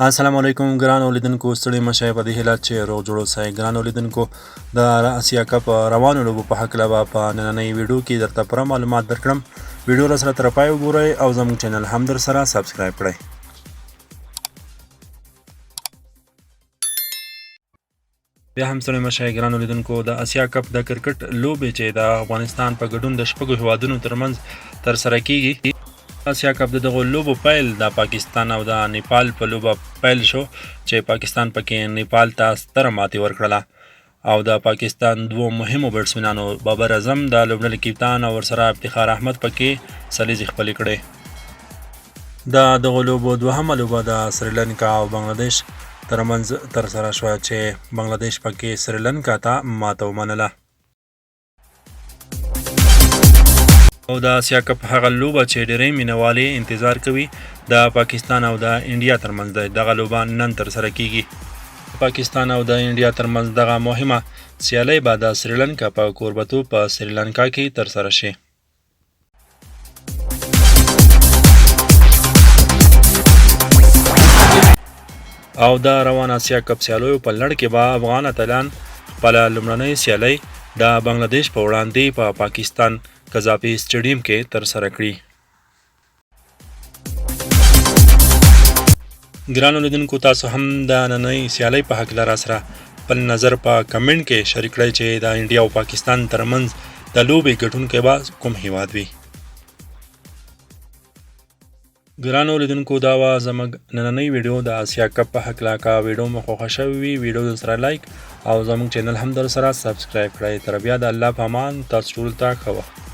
السلام علیکم ګرانو لیدونکو، ستړي مه شئ. په دې هیله چې روغ جوړ اوسئ. ګرانو لیدونکو، د اسیا کپ روانو لوبو په هکله به په نننۍ ویډیو کې درته پوره معلومات درکړم. ویډیو را سره تر پای وګورئ او زموږ چینل هم در سره subscribe کړئ. بیا هم ستړي مه شئ. ګرانو لیدونکو، د اسیا کپ د کرکټ لوبې چې د افغانستان په ګډون د شپږو هیوادونو ترمنځ ترسره کیږي، اسیا کپ د دغو لوبو پیل د پاکستان او د نیپال په لوبه پیل شو چې پاکستان پکې نیپال ته ستره ماتې ورکړله او د پاکستان دوو مهمو بیټسمنانو بابر اعظم د لوبډلې کپتان او ورسره افتخار احمد پکې سلیزې خپلې کړې. د دغو لوبو دوهمه لوبه د سریلانکا او بنګلادیش ترمنځ ترسره شوه چې بنګلادیش پکې سریلانکا ته ماته ومنله. او د اسیا کپ هغه لوبه چې ډېری مینوال یې انتظار کوي د پاکستان او د انډیا ترمنځ ده. دغه لوبه نن ترسره کیږي. پاکستان او د انډیا ترمنځ دغه مهمه سیالۍ به د سریلانکا په کوربتوب په سریلانکا کې ترسره شي. او د روان اسیا کپ سیالیو په لړ کې به افغان اتلان خپله لومړنۍ سیالۍ د بنګلادیش په وړاندې په پاکستان قذافي سټډیم کې ترسره کړي. ګرانو لیدونکو، تاسو هم د نننۍ سیالۍ په هکله راسره خپل نظر په کمنټ کې شریک کړئ چې د انډیا او پاکستان ترمنځ د لوبې ګټونکی به کوم هیواد وي. ګرانو لیدونکو، دا وه زموږ نننۍ ویډیو د اسیا کپ په هکله. که ویډیو مو خوښه شوې وي، ویډیو در سره like او زموږ چینل هم در سره subscribe کړئ. تر بیا د الله په امان، تاسو ټول ته ښه وخت.